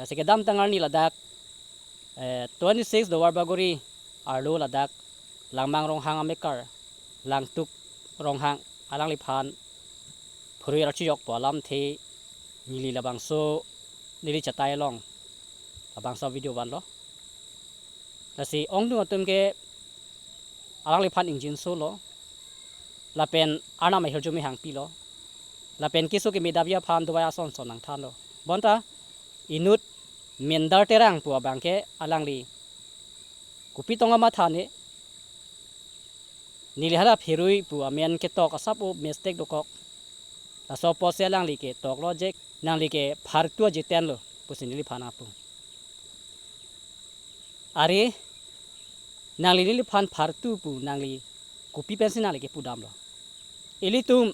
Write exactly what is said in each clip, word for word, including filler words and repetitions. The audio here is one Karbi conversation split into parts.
Lasi kedamtang arni ladak, eh, twenty-six Duarbagori arlo ladak Langmang Ronghang amekar Langtuk Ronghang alangliphan phurui archijok pu alamthe neli labangso neli chatai along labangso video vanlo. Lasi ongdung atum ke alangliphan ingjinsolo, lapen arnam ahirjume hangpilo, lapen keso keme dapji aphan dovai ason son nangthanlo. Bonta inut Mendar Terang pu abang ke alangli kopi tong amatha ne, neli hala phurui pu amen ketok asap o mistake dokok. Laso apotsi alangli ketoklo je nangli ke phartu ajiten lo pusi neliphan nangpu. Are, nangli neliphan phartu pu nangli kopi pensi nangli kepudamlo? Ilitum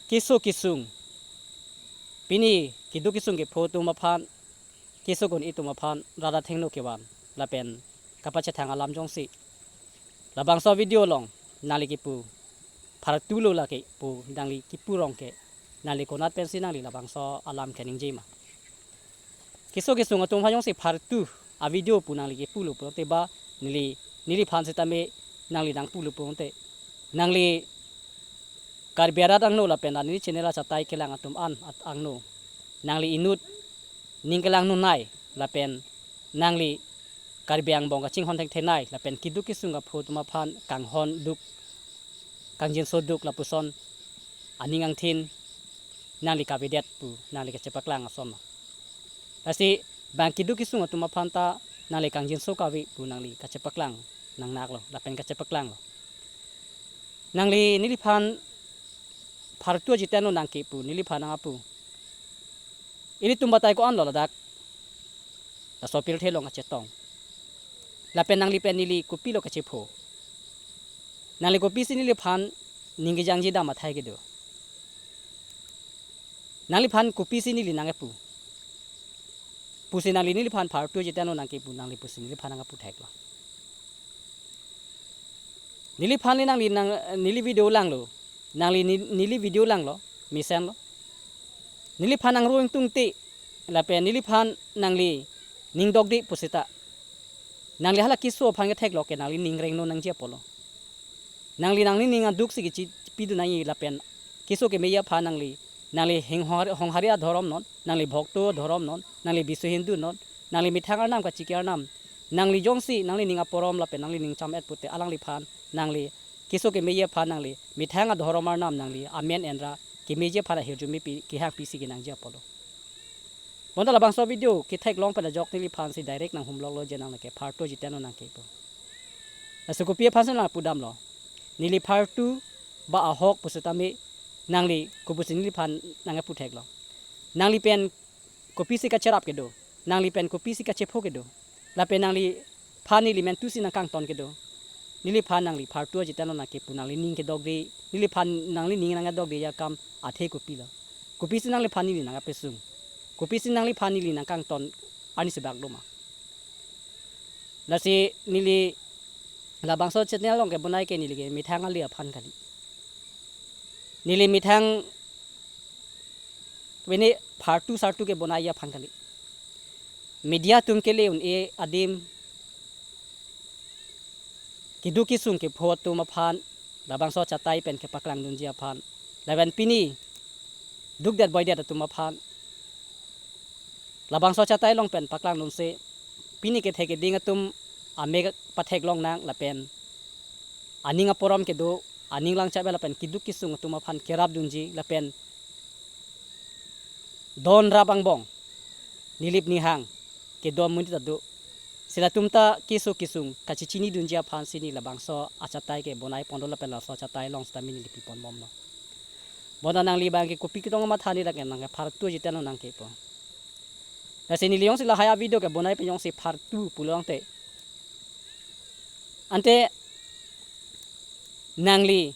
keso kesung, pini keduk kesung kepho atum aphan, keso kun-e atum aphan rat athengno kevan lapen kapachethang alam jongsi labangso video along nangli kepu phartulo lake pu nangli kepu rong ke, nangli konat pensi nangli labangso alam keningje ma? Keso kesung atum aphan jongsi phartu avideo pu nangli kepulo pulote ba neli, neliphan sitame nangli nangpulo pulote, nangli Karbi arat angno lapen neli channel achatai kelang atum an at angno, nangli inut ning kelang nunai lapen nangli Karbi angbong kachinghon thengthenai lapen keduk kesung kepho atum aphan kanghon duk, kangjinso duk lapuson aning angthin nangli kavedet pu nangli kachepaklang ason ma? Lasi bang keduk kesung atum aphan ta nangli kangjinso kave pu nangli kachepaklang nangnaklo lapen kachepaklanglo. Nangli neliphan phartu ajiten lo nangke pu neliphan nangpu. Ilitum batai ko-an lo ladak, laso pirthe along kachetong. Lapen nangli pen neli kopilo kachepho? Nangli kopisi neliphan ning kejangji dam athai kedo? Nangliphan kopisi neli nangpu pusi nangli neliphan phartu ajiten lo nangke pu nangli pusi neliphan nangpu theklo? Neliphan le nangli nang, neli video langlo, nangli ni, neli video langlo, mesenlo. Neliphan nangro ingtungte lapen neliphan nangli ning dokde pusita, nangli hala keso aphan ketheklo ke nangli ning rengno nangji apotlo. Nangli nangli ning aduk si kechipidun nangji lapen keso kemeji aphan nangli, nangli hing honghari, honghari adhorom non, nangli bhokto adhorom non, nangli Biswa Hindu non, nangli methang arnam kachiki arnam, nangli jongsi nangli ning aporom lapen nangli ning cham-et pute alangliphan nangli keso kemeji aphan nangli methang adhorom arnam nangli amen enra kemeji aphan ahirjume pi kehang pisi kenangji apotlo. Bonta labangso video ketheklong pen ajok neliphan si direct nanghumloklo je nangli ke phartu ajiten lo nangke pu. Laso kopi aphansi nangpudamlo? Neli phartu ba ahok pusitame nangli kopusi neliphan nangpu theklo? Nangli pen kopisi kacherap kedo? Nangli pen kopisi kachepho kedo? Lapen nangliphan neli mentusi nangkangton kedo? Neliphan nangli phartu ajiten lo nangke pu nangli ning kedokde, neliphan nangli ning nangkedokdeji akam athe kopilo? Kopisi nangliphan neli nangpesung? Kopisi nangliphan neli nangkangton arnisi bak do ma? Lasi neli labangso channel along kebonai ke neli ke methang ale aphan kali. Neli methang pini phartu sartu kebonai aphan kali. Media atum kele un-e adim, keduk kesung kepho atum aphan, labangso achatai pen kepaklangdunji aphan, lapen pini dukdet boidet atum aphan, labangso achatai along pen paklangdunsi pini kethe keding atum amek patheklong nang lapen aning aporom kedo, aning langchap lapen keduk kesung atum aphan kerapdunji lapen don rap angbong nilip nihang kedo amonit ta do. Si latum ta keso kesung kachechinidunji aphansi neli labangso achatai kebonai ponlo lapen laso achatai along sitame neli piponbomlo. Bonta nangli abang ke kopi ketong amatha ne lake nangke phartu ajiten lo nangke pu. Lasi neli jongsi lahai avideo kebonai pen jongsi phartu pulote, ante nangli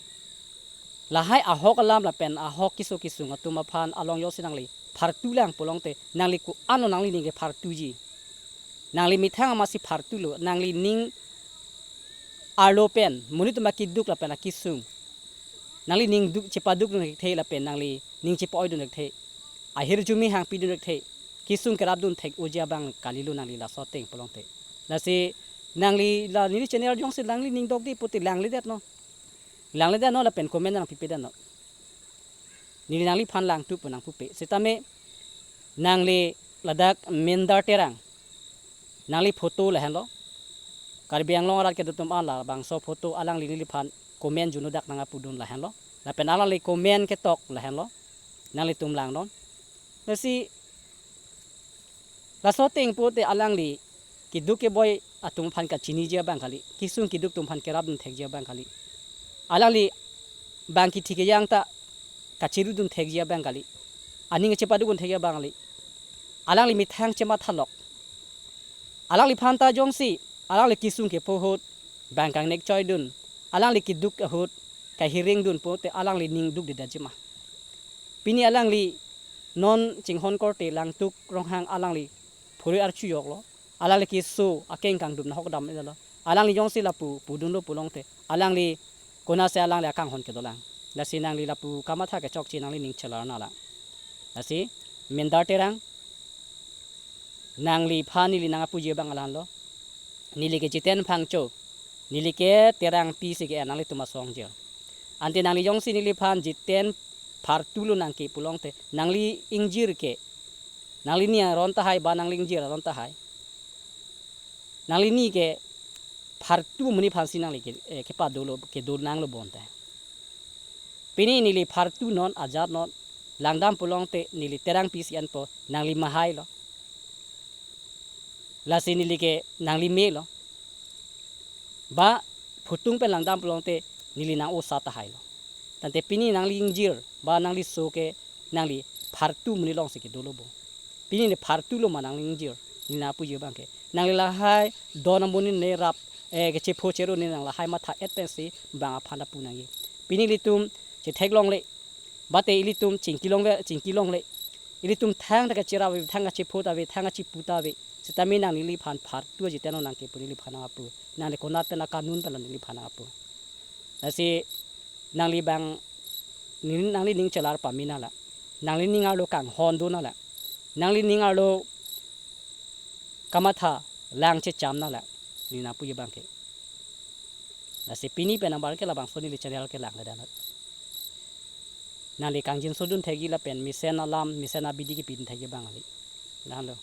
lahai ahok alam lapen ahok keso kesung atum aphan along jongsi nangli phartu lang pulote, nangli ko-an lo nangli ning kephartuji? Nangli methang amatsi phartulo, nangli ning arlo pen monit atum akeduk lapen akesung, nangli ning duk chepadukdun thekthe lapen nangli ning chepa-oidun thekthe, ahirjume hangpidun thekthe, kesung kerapdun thek-oji abang kalilo nangli laso ateng pulote. Lasi nangli la neli channel jongsi nangli ning dokde pute langledetnon. Langledetnon lapen comment nangpipedetnon. Neli nangliphan langtup pu nangpupe. Sitame nangli ladak Mindar Terang, nangli photo lahenlo. Karbi Anglong arat kedo atum an labangso photo alangli neliphan comment juno dak nangpudun lahenlo. Lapen alangli comment ketok lahenlo. Nanglitum langnon. Lasi laso ateng pute alangli keduk keboi atum aphan kachiniji abang kali, kesung keduk atum aphan kerapdun thekji abang kali. Alangli bang kithi kejang ta kachirudun thekji abang kali. Aning chepadukdun thekji abang kali. Alangli methang chemathalok. Alangliphan ta jongsi alangli kesung kepo ahut bang kangnek choidun, alangli keduk ahut kahiringdun pute alangli ning dukdedetji ma? Pini alangli non chinghon korte Langtuk Ronghang alangli phurui archuyoklo. Alangli keso akeng kangdum nahok dam-etlo. Alangli jongsi lapu pudunlo pulote, alangli konatsi alangli akanghon kedolang? Lasi nangli lapu kamatha kechokche nangli ning chelar nanglang. Lasi Mindar Terang, nangliphan neli nangpuji abang alanlo. Neli ke Jiten Phangcho, neli ke Terangpi si ke-en, nanglitum asong jir. Ante nangli jongsi neliphan Jiten phartulo nangke pulote, nangli ingjir ke, nanglini aron tahai ba nangli ingjir aron tahai, nanglini ke phartu amonit aphansi nangli ke, eh, kepadolo, kedo nanglo bonta. Pini neli phartunon, ajatnon, langdam pulote neli Terangpi si enpo, nangli mahailo. Lasi neli ke nangli melo. Ba phutung pen langdam pulote neli nang-osa tahailo. Tangte pini nangli ingjir ba nangli so ke nangli phartu amonit alongsi kedolo bo. Pini ne phartulo ma nangli ingjir? Neli nangpuji abang ke, nangli lahai don amonit ne rap, eh, kechepho chero ne nang lahai matha-et pensi bang aphan ta pu nangji. Pini ilitum chetheklongle, bate ilitum chingkilongve, chingkilongle. Ilitum thangta kacherap ave, thang kachepho ta ave, thang kachepu ta ave. Sitame nang neliphan phartu Jiten nangke pu neliphan nangpu. Nangli konat pen akanun pen neliphan nangpu. Lasi nangli bang, ning, nangli ning chelar pame nanglang. Nangli ning arlo kanghon do nanglang. Nangli ning arlo kamatha lang checham nanglang. Neli nangpuji abang ke. Lasi pini pen nangbar ke labangso neli channel ke langledet. Nangli kangjinsodun thekji lapen mesen alam, mesen abidi kepidun thekji abang kali. Lahenlo.